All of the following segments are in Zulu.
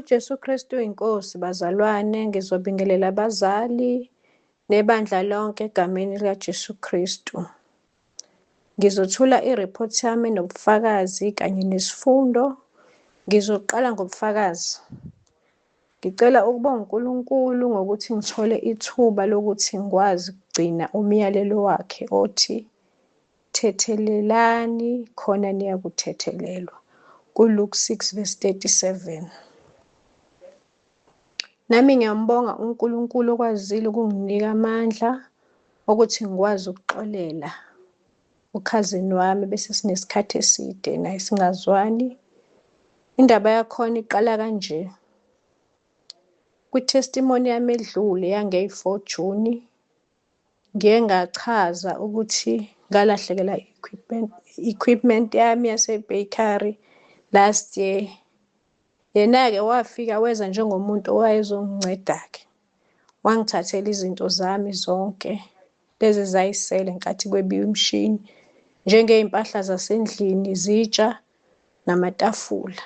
UJesu Kristu uyiNkosi, bazalwane. Ngizobingelela abazali nebandla lonke egameni likaJesu Kristu. Ngizothula i-report yami nobufakazi kanye nesifundo. Ngizoqala ngobufakazi. Ngicela ukubonga uNkulunkulu ngokuthi ngithole ithuba lokuthi ngikwazi ukugcina umyalelo wakhe othi thethelelani khona niyakuthethelelwa, kuLuke 6 verse 37. Nami ngiyambonga uNkulunkulu okwazile ukunginika amandla okuthi ngikwazi ukuxolela ukhazini wami bese sinesikhathi eside naye singazwani. Indaba yakhona iqala kanje. Kwi-testimony yami edlule yangeyi-4 Juni, ngiye ngachaza ukuthi ngalahlekelwa equipment yami yase-bakery last year. Yena-ke wafika weza njengomuntu owayezonginceda-ke. Wangithathela izinto zami zonke lezi ezayisele ngenkathi kwebiwa imishini, njengey'mpahla zasendlini, izitsha namatafula.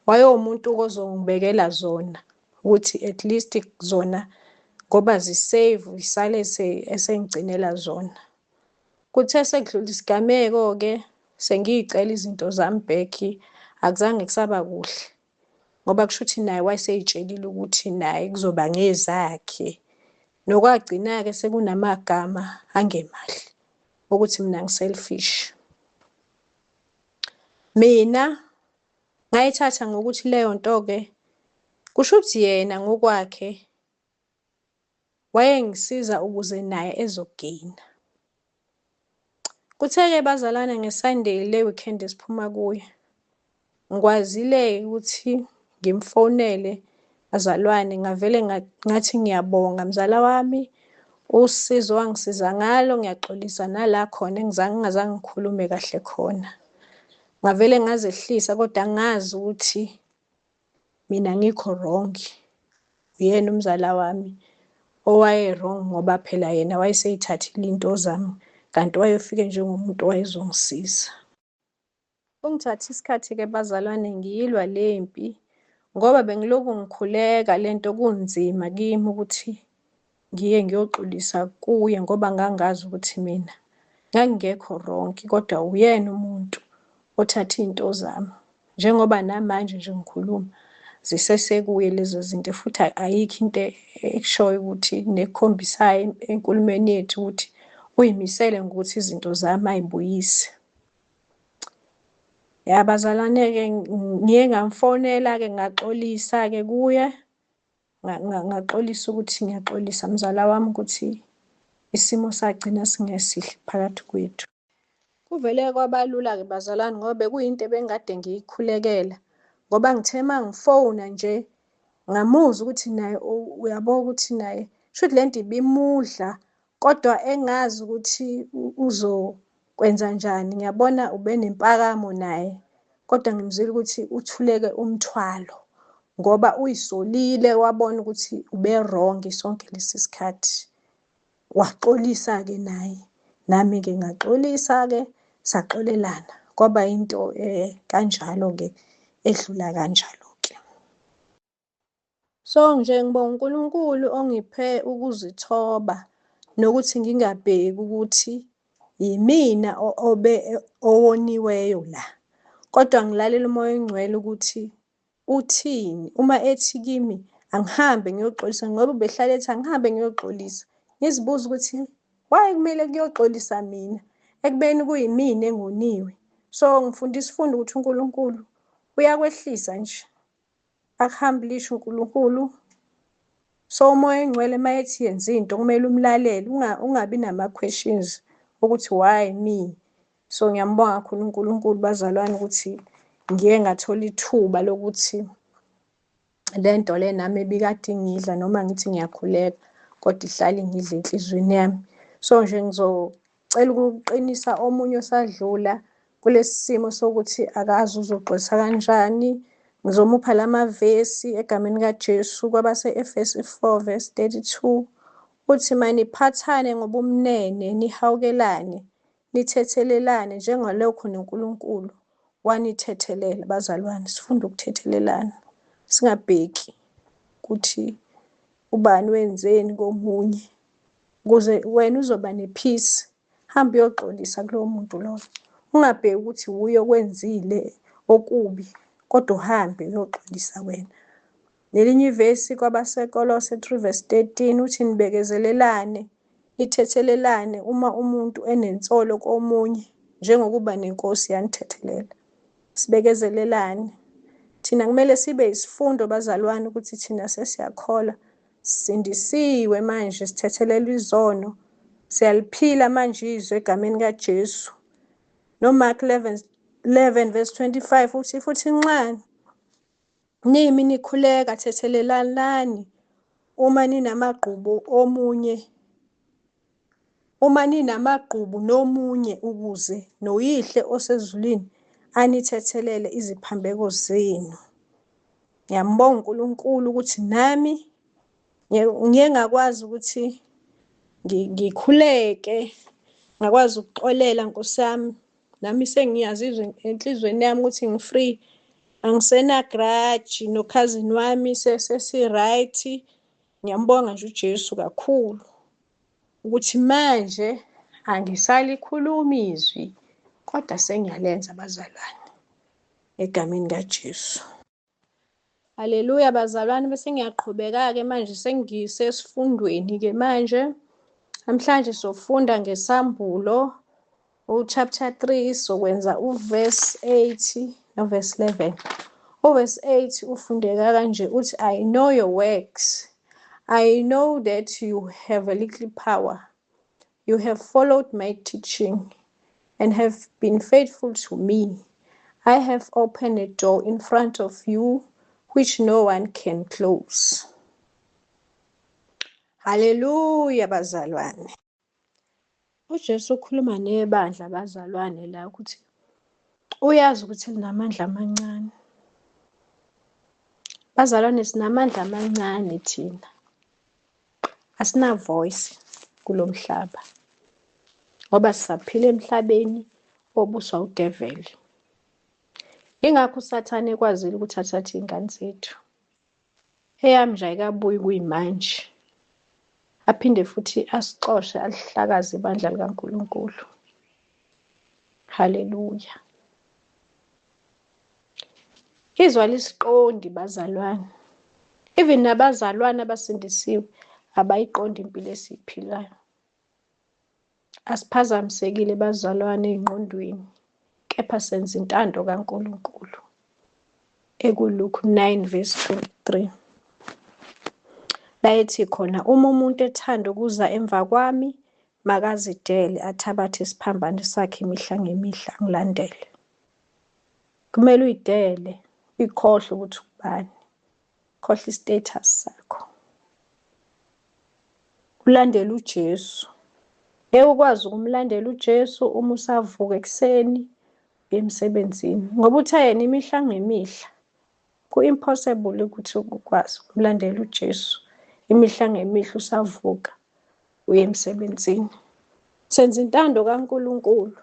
Wayewumuntu-ke ozongibekela zona ukuthi at least zona ngoba zi-save isale esengigcinela zona. Kuthe sekudlula isigameko-ke sengiy'cela izinto zami back, akuzange kusaba kuhle ngoba kusho ukuthi naye wayesey'tshelile ukuthi naye kuzoba ngezakhe. Nokwagcina-ke sekunamagama angemahle ukuthi mina ngi-selfish. Mina ngayithatha ngokuthi leyo nto-ke kusho ukuthi yena ngokwakhe wayengisiza ukuze naye ezogeyina. Kuthe-ke bazalwane ngeSunday le weekend esiphuma kuyo, ngikwazile-ke ukuthi ngimfonele bazalwane, ngavele ngathi ngiyabonga mzala wami, usizo wangisiza ngalo, ngiyaxolisa nala khona engingazange ngikhulume kahle khona. Ngavele ngazehlisa kodwa ngazi ukuthi mina ngikho wrong, uyena umzala wami owaye wrong ngoba phela yena wayeseyithathile into zami kanti wayefike njengomuntu owayezongisiza. Kungithathe isikhathi-ke bazalwane ngiyilwa le mpi ngoba bengilokhu ngikhuleka lento kunzima kimi ukuthi ngiye ngiyoxolisa kuye ngoba ngangazi ukuthi mina ngangingekho wrong kodwa uyena umuntu othatha iy'nto zami. Njengoba namanje nje ngikhuluma zisesekuye lezo zinto futhi ayikho into ekushoyo ukuthi nekhombisayo enkulumeni yethu ukuthi uyimisele ngokuthi izinto zami ayibuyise. Ya bazalwane-ke ngiye ngamfonela-ke ngaxolisa-ke kuye, ngaxolisa ukuthi ngiyaxolisa mzala wami ukuthi isimo sagcina singesihle phakathi kwethu. Kuvele kwabalula-ke bazalwane ngoba bekuyinto ebengikade ngiyikhulekela ngoba ngithe uma ngifona nje ngamuzwa ukuthi naye uyabo ukuthi naye shuthi lento ibimudla kodwa engazi ukuthi uzokwenza njani. Ngiyabona ubenempakamo naye kodwa ngimzwile ukuthi uthuleke umthwalo ngoba uyisolile wabona ukuthi ube wrong sonke lesi sikhathi. Waxolisa-ke naye, nami-ke ngaxolisa-ke, saxolelana kwaba into kanjalo-ke edlula kanjalo-ke. So nje ngibonga uNkulunkulu ongiphe ukuzithoba nokuthi ngingabheki ukuthi yimina obe owoniweyo la, kodwa ngilalela uMoya oNgcwele ukuthi uthini uma ethi kimi angihambe ngiyoxolisa, ngoba ubehlale ethi angihambe ngiyoxolisa. Ngizibuza ukuthi why kumele kuyoxolisa mina ekubeni kuyimina engoniwe. So ngifunda isifundo ukuthi uNkulunkulu uyakwehlisa nje, akuhambi lisho uNkulunkulu. So uMoya oNgcwele uma ethi yenza into kumele umlalele, ungabi nama-questions ukuthi why me. So ngiyambonga kakhulu uNkulunkulu bazalwane ukuthi ngiye ngathola ithuba lokuthi le nto le nami ebikade ingidla noma ngithi ngiyakhuleka kodwa ihlale ingidla enhliziyweni yami. So nje ngizocela ukuqinisa omunye osadlula kulesi simo sokuthi akazi uzoxolisa kanjani. Ngizomupha lamavesi egameni kaJesu kwabase-Efesu 4 verse 32 uthi maniphathane ngobumnene, nihawukelane, nithethelelane njengalokho noNkulunkulu wanithethelela. Bazalwane, sifunda ukuthethelelana. Singabheki ukuthi ubani wenzeni komunye, ukuze wena uzoba ne-peace. Hamba uyoxolisa kulowo muntu loyo. Ungabheki ukuthi wuye okwenzile okubi, kodwa uhambe uyoxolisa wena. Nelinye ivesi kwabaseKolose 3 verse 13 uthi nibekezelelane, nithethelelane uma umuntu enensolo komunye njengokuba neNkosi yanithethelela. Sibekezelelane. Thina kumele sibe isifundo bazalwane ukuthi thina sesiyakholwa, sisindisiwe manje, sithethelelwa izono, siyaliphila manje izwi egameni kaJesu. NoMark 11 verse 25 uthi futhi nxa nimi nikhuleka thethelelanani uma ninamagqubu omunye uma ninamagqubu nomunye ukuze noYihle osezulwini anithethelele iziphambeko zenu. Ngiyambonga uNkulunkulu ukuthi nami ngiye ngakwazi ukuthi ngikhuleke, ngakwazi ukuxolela Nkosi yami. Nami sengiyazizwa enhlizweni yami ukuthi ngi-free, angisena-grudge nokhazini wami, sesi-right. Ngiyambonga nje uJesu kakhulu ukuthi manje angisalikhulumi izwi kodwa sengiyalenza bazalwane egameni kaJesu. Haleluya bazalwane, bese ngiyaqhubeka-ke manje sengisesifundweni-ke manje. Namhlanje sofunda ngesambulo u-chapter 3, sokwenza uverse 8 noverse 11. Uverse 8 ufundeka kanje, uthi I know your works. I know that you have a little power. You have followed my teaching and have been faithful to me. I have opened a door in front of you which no one can close. Haleluya bazalwane. UJesu ukhuluma nebandla bazalwane la ukuthi uyazi ukuthi linamandla amancane. Bazalwane, sinamandla amancane thina. Asina voice kulomhlaba ngoba sisaphila emhlabeni obuswa udeveli. Ingakho uSathane ekwazile ukuthi athathe iy'ngane zethu. Eyami nje ayikabuyi kuyimanje. Aphinde futhi asixoshe alihlakaze ibandla likaNkulunkulu. Haleluya. Izwi alisiqondi bazalwane. Even nabazalwane abasindisiwe abayiqondi impilo esiyiphilayo. Asiphazamisekile bazalwane ey'ngqondweni, kepha senza intando kaNkulunkulu. EkuLuke 9 verse 23. La ethi khona uma umuntu ethanda ukuza emva kwami makazidele athabathe isiphambano sakhe imihla ngemihla angilandele. Kumele uyidele, uyikhohlwe ukuthi ubani, khohlwa i-status sakho. Ulandele uJesu. Ngeke ukwazi ukumlandela uJesu uma usavuka ekuseni uye emsebenzini ngoba uthe yena imihla ngemihla. Ku-impossible ukuthi ukwazi ukumlandela uJesu imihla ngemihla usavuka uye emsebenzini. Senza intando kaNkulunkulu,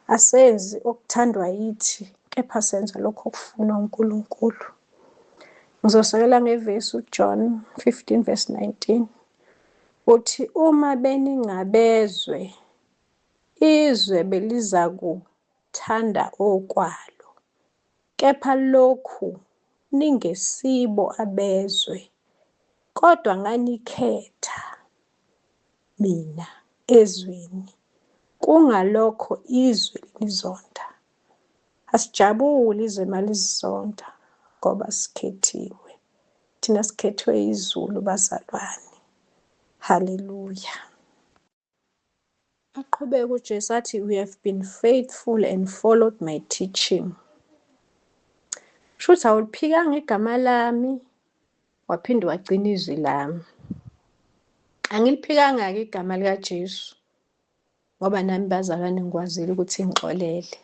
asenzi okuthandwa yithi, kepha senza lokho okufunwa uNkulunkulu. Ngizosekela ngevesi uJohn 15 verse 19 uthi uma beningabezwe izwe belizakuthanda okwalo, kepha lokhu ningesibo abezwe, kodwa nganikhetha mina ezweni, kungalokho izwe linizonda. Asijabuli izwe malizonda ngoba sikhethiwe. Thina sikhethwe izulu bazalwane. Haleluya. Aqhubeke uJesu athi we have been faithful and followed my teaching. Shuthi awuliphikanga igama lami waphinde wagcina izwi lami. Angiliphikanga-ke igama likaJesu ngoba nami bazalwane ngikwazile ukuthi ngixolele.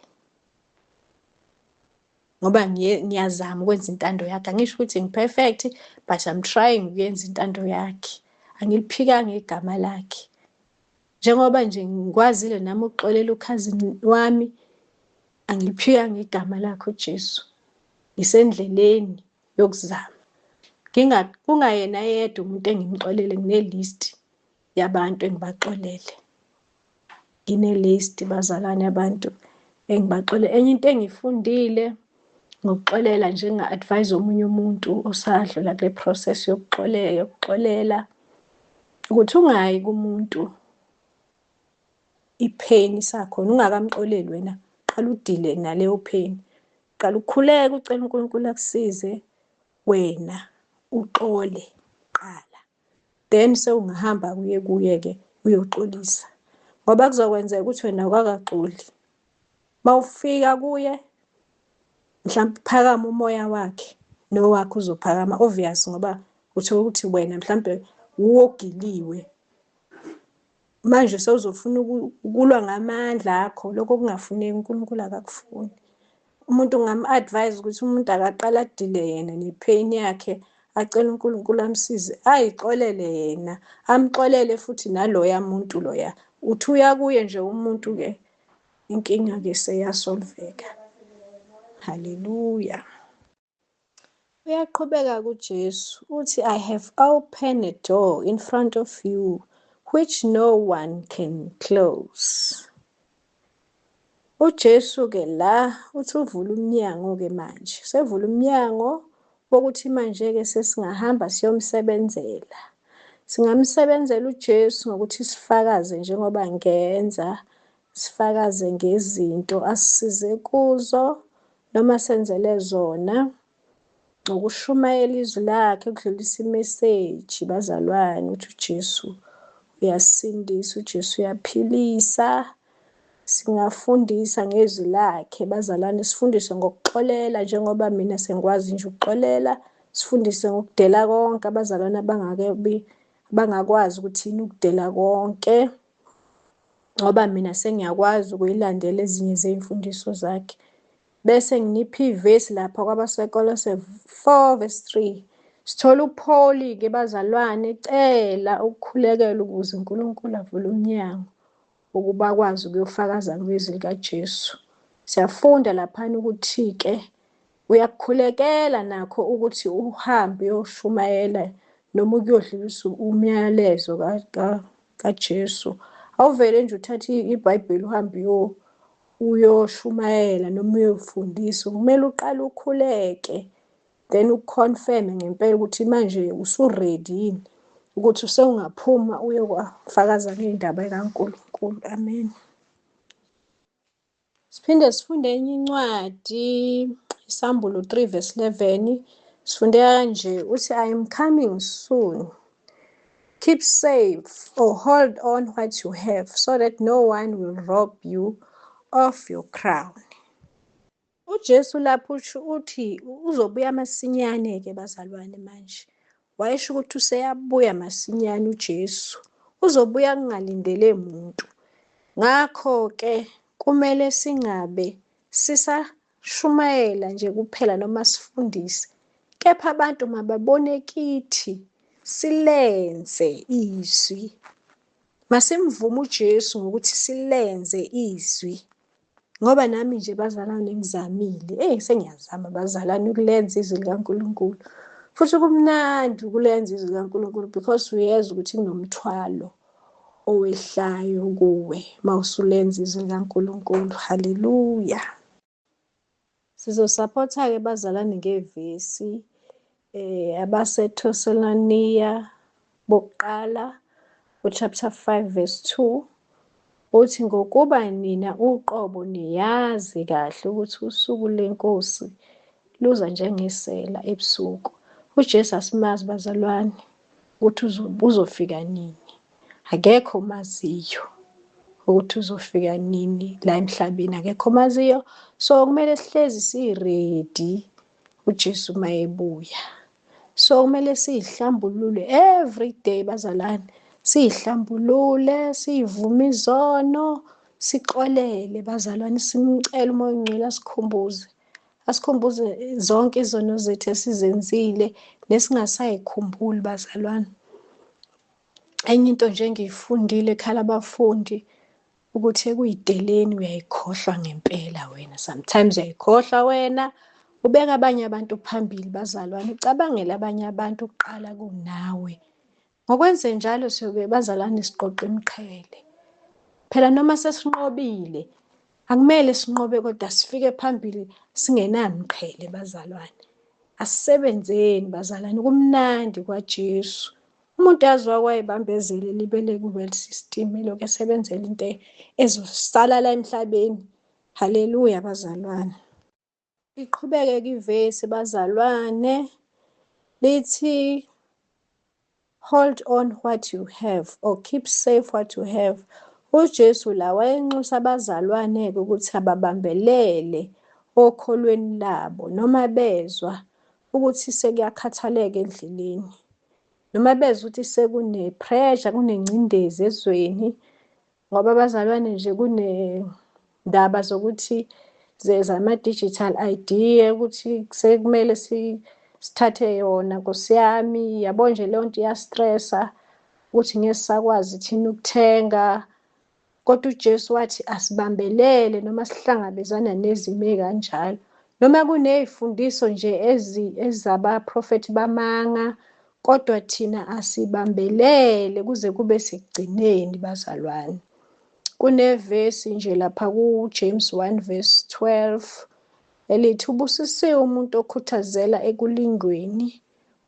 Ngoba ngiyazama ukwenza intando yakhe. Angisho ukuthi ngi-perfect but I'm trying ukuyenza intando yakhe. Angiliphikanga igama lakhe. Njengoba nje ngikwazile nami ukuxolela ukhazini wami, angiliphikanga igama lakhe uJesu. Ngisendleleni yokuzama. Kungayena yedwa umuntu engimxolele, ngine-list yabantu engibaxolele. Ngine-list bazalwane abantu engibaxolele. Enye into engiyifundile ngokuxolela nje, nginga-advise omunye umuntu osadlula kule process yokuxolela, ukuthi ungayi kumuntu i-pain isakhona, ungakamxoleli wena, qala u-deal-e naleyo pain. Qala ukhuleke ucele uNkulunkulu akusize wena uxole kuqala, then sewungahamba uye kuye-ke uyoxolisa, ngoba kuzokwenzeka ukuthi wena awukakaxoli. Mawufika kuye mhlawumbe phakama umoya wakhe nowakhe uzophakama, obvious, ngoba uthola ukuthi wena mhlambe uwogiliwe manje sewuzofuna ukulwa ngamandla akho, lokho okungafuneki, uNkulunkulu akakufuni. Umuntu ungamu-advise ukuthi umuntu akaqale a-deal-e yena ne-pain yakhe, acele uNkulunkulu amsize, ayixolele yena, amxolele futhi naloya muntu loya. Uthi uya kuye nje umuntu-ke, inkinga-ke seya-solve-eka. Haleluya. Uyaqhubeka kuJesu uthi, I have opened a door in front of you which no one can close. UJesu-ke la uthi uvula umnyango-ke manje, sevula umnyango wokuthi manje-ke sesingahamba siyomsebenzela. Singamsebenzela uJesu ngokuthi sifakaze njengoba ngenza, sifakaze ngezinto asisize kuzo noma senzele zona, ngokushumayela izwi lakhe, ukudlulisa imeseji bazalwane ukuthi uJesu uyasindisa, uJesu uyaphilisa. Singafundisa ngezwi lakhe bazalwane, sifundise ngokuxolela njengoba mina sengikwazi nje ukuxolela, sifundise ngokudela konke abazalwane abangakwazi ukuthi yini ukudela konke, ngoba mina sengiyakwazi ukuyilandela ezinye zey'mfundiso zakhe. Bese nginipha ivesi lapha kwabaseKolose 4 verse 3. Sithola uPaul-ke bazalwane ecela ukukhulekela ukuze uNkulunkulu avule umnyango ukuba akwazi ukuyofakaza ngezwi likaJesu. Siyafunda laphana ukuthi-ke uyakukhulekela nakho ukuthi uhambe uyoshumayela noma ukuyodlulisa umyalezo kaJesu. Awuvele nje uthathe iBhayibheli uhambe uyoshumayela noma uyofundisa, kumele uqale ukhuleke, then u-confirm-e ngempela ukuthi manje usu-ready yini ukuthi usewungaphuma uyokwafakaza ngey'ndaba kaNkulunkulu. Amen. Siphinde sifunde enye incwadi, Isambulo 3 verse 11. Sifunde kanje, uthi I am coming soon. Keep safe or hold on what you have so that no one will rob you of your crown. UJesu lapho usho uthi uzobuya masinyane-ke bazalwane manje. Wayesho ukuthi useyabuya masinyane uJesu. Uzobuya kungalindele muntu. Ngakho-ke kumele singabe sisashumayela nje kuphela noma sifundise, kepha abantu mababone kithi silenze izwi. Masimvume uJesu ngokuthi silenze izwi. Ngoba nami nje bazalwane ngizamile, sengiyazama bazalwane ukulenza izwi likaNkulunkulu. Futhi kumnandi ukulenza izwi likaNkulunkulu because uyezwa ukuthi kunomthwalo owehlayo kuwe mawusulenza izwi likaNkulunkulu. Haleluya. Sizosaphotha-ke bazalwane ngevesi abaseThesalonika bokuqala chapter 5 verse 2, uthi ngokuba nina uqobo niyazi kahle ukuthi usuku lenkosi luza njengesela ebusuku. uJesu asimazi bazalwane ukuthi uzofika nini. Akekho omaziyo ukuthi uzofika nini la emhlabeni, akekho omaziyo. So kumele sihlezi si-ready uJesu mayebuya. So kumele siyihlambulule every day bazalwane, siyihlambulule, siyivume izono, sixolele bazalwane, simcele uMoya oNgcwele asikhumbuze. Asikhumbuze zonke izono zethu esizenzile nesingasayikhumbuli bazalwane. Enye into nje engiyifundile ekhala abafundi ukuthi ekuyideleni uyayikhohlwa ngempela wena. Sometimes uyayikhohlwa wena Ubeka abanye abantu phambili bazalwane, ucabangele abanye abantu kuqala kunawe. Ngokwenze njalo siyobe bazalwane siqoqa imiqhele. Phela noma sesinqobile, akumele sinqobe kodwa sifike phambili singenamiqhele bazalwane. Asisebenzeni bazalwane, kumnandi kwaJesu. Umuntu yazi wakwayibambezela elibele ku-world system, elokhu esebenzela into ezosala la emhlabeni. Haleluya bazalwane. Iqhubeke-ke ivesi bazalwane, lithi hold on what you have or keep safe what you have. UJesu la wayenxusa abazalwane-ke ukuthi ababambelele okholweni labo noma bezwa ukuthi sekuyakhathaleka endleleni, noma bezwa ukuthi sekune-pressure, kunengcindezi ezweni, ngoba abazalwane nje kunendaba zokuthi zama-digital ID ukuthi sekumele sithathe yona Nkosi yami, yabo nje leyo nto iyastressa ukuthi ngeke sisakwazi thina ukuthenga. Kodwa uJesu wathi asibambelele noma sihlangabezana nezimo ey'kanjalo, noma kuney'fundiso nje ezabaprofethi bamanga, kodwa thina asibambelele kuze kube sekugcineni bazalwane. Kunevesi nje lapha ku-James 1 verse 12 elithi ubusisiwe umuntu okhuthazela ekulingweni,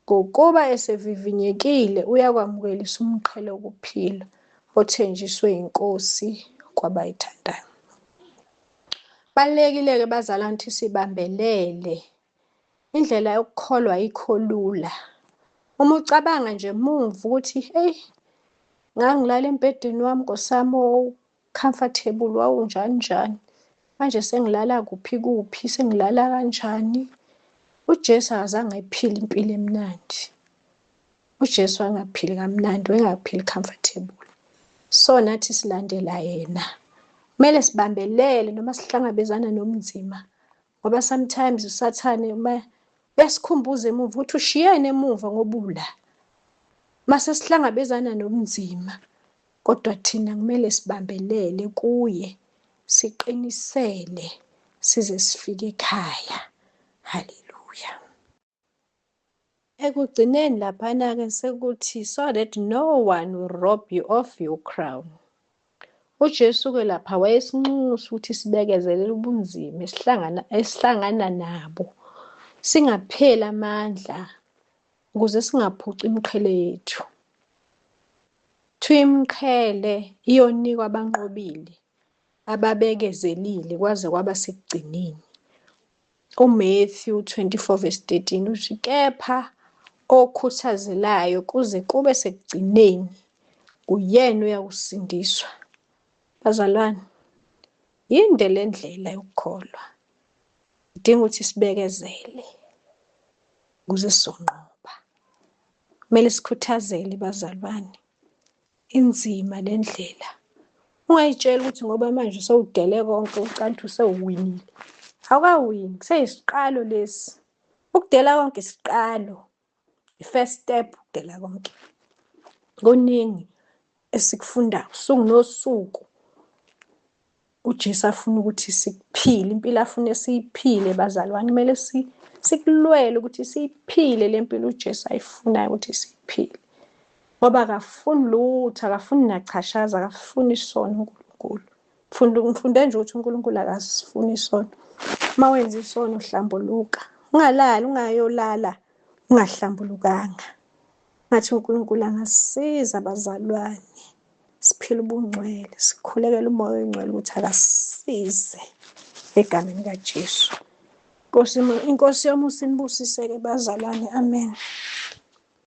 ngokuba esevivinyekile uyakwamukelisa umqhele wokuphila othenjiswe inkosi kwabayithandayo. Balulekile-ke bazalwane ukuthi sibambelele. Indlela yokukholwa ayikho lula. Uma ucabanga nje muva ukuthi hey, ngangilala embhedeni wami Nkosi yami owawucomfortable, wawunjani njani, manje sengilala kuphi kuphi, sengilala kanjani. uJesu akazange ayiphile impilo emnandi. uJesu angaphili kamnandi, wayengaphili comfortable. So nathi silandela yena. Kumele sibambelele noma sihlangabezana nomzima, ngoba sometimes uSathane uma uyasikhumbuza emuva ukuthi ushiyene emuva ngobula. Mase sihlangabezana nomzima, kodwa thina kumele sibambelele kuye, siqinisele size sifike ekhaya. Haleluya. Ekugcineni laphana-ke sekuthi so that no one will rob you of your crown. uJesu-ke lapha wayesinxusa ukuthi sibekezelele ubunzima esihlangana nabo, singapheli amandla ukuze singaphuci imiqhele yethu. Kuthiwa imiqhele iyonikwa abanqobile, ababekezelile kwaze kwaba sekugcineni. UMatthew 24 verse 13 uthi kepha okhuthazelayo kuze kube sekugcineni uyena uyakusindiswa. Bazalwane, yinde le ndlela yokukholwa, idinga ukuthi sibekezele ukuze sizonqoba. Kumele sikhuthazele bazalwane, inzima le ndlela. Ungayitsheli ukuthi ngoba manje sewudele konke ucanti usewuwinile. Awukawini, kuseyisiqalo lesi. Ukudela konke isiqalo, i-first step ukudela konke. Kuningi esikufundayo usuku nosuku. uJesu afuna ukuthi sikuphile, impilo afuna siyiphile bazalwane. Kumele sikulwele ukuthi siyiphile le mpilo uJesu ayifunayo ukuthi siyiphile, ngoba akafuni lutho, akafuni nachashaza, akafuni isono uNkulunkulu. Ngifunde nje ukuthi uNkulunkulu akasifuni isono. Uma wenza isono hlambuluka, ungalali, ungayolala ungahlambulukanga. Ngathi uNkulunkulu angasiza bazalwane siphile ubungcwele, sikhulekele uMoya oNgcwele ukuthi akasisize egameni kaJesu. Inkosi, inkosi yomusa inibusise-ke bazalwane. Amen.